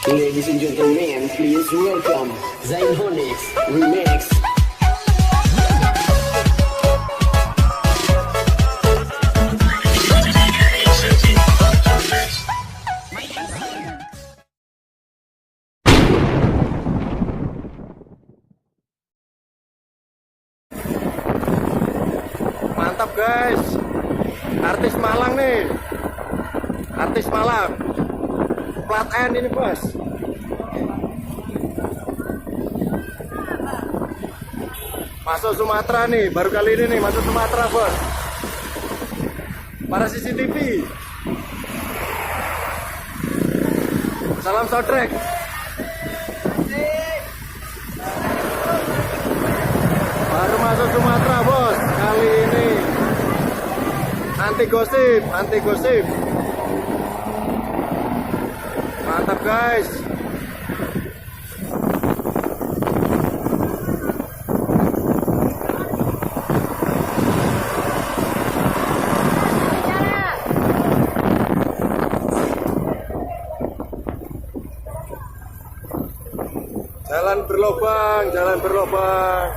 Ladies and gentlemen, please welcome Zain Honix Remix. Mantap guys, artis Malang nih, artis Malang, plat N ini bos. Masuk Sumatera nih, baru kali ini nih masuk Sumatera bos. Para CCTV. Salam soundtrack. Baru masuk Sumatera bos kali ini. Anti gosip, anti gosip. Mantap guys. Jalan berlobang, jalan berlobang.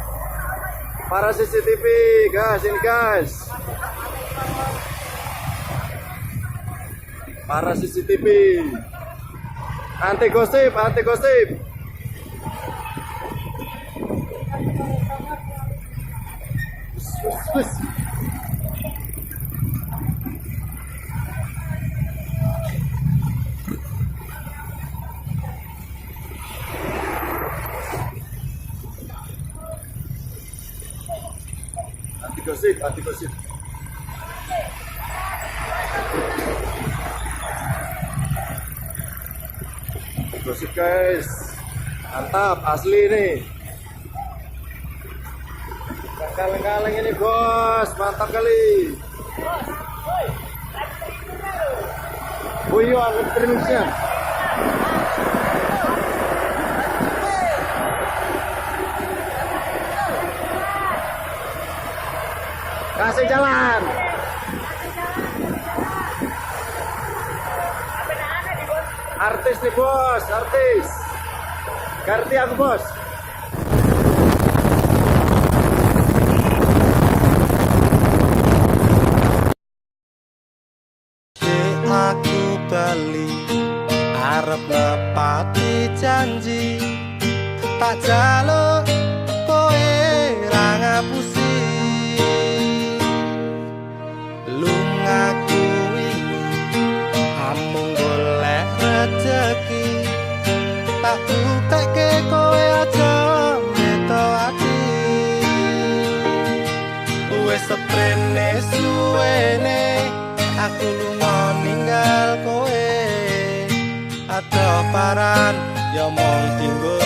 Para CCTV, guys, ini guys. Para CCTV. Anti gosip, anti gosip. Wus, wus. Anti gosip, anti gosip. Gosip guys, mantap asli nih. Kaleng-kaleng ini bos, mantap kali. Oh iya, remixnya. Kasih jalan. Artis nih bos, artis. Ganti aku bos. Aku bali arep nepati janji, tak jaluk kowe ra ngapusi. Lungaku wingi amung golek rejeki, tak butekke kowe aja meto ati. Wis seprene suwene aku lunga ninggal kowe, adoh paran ya mung dinggo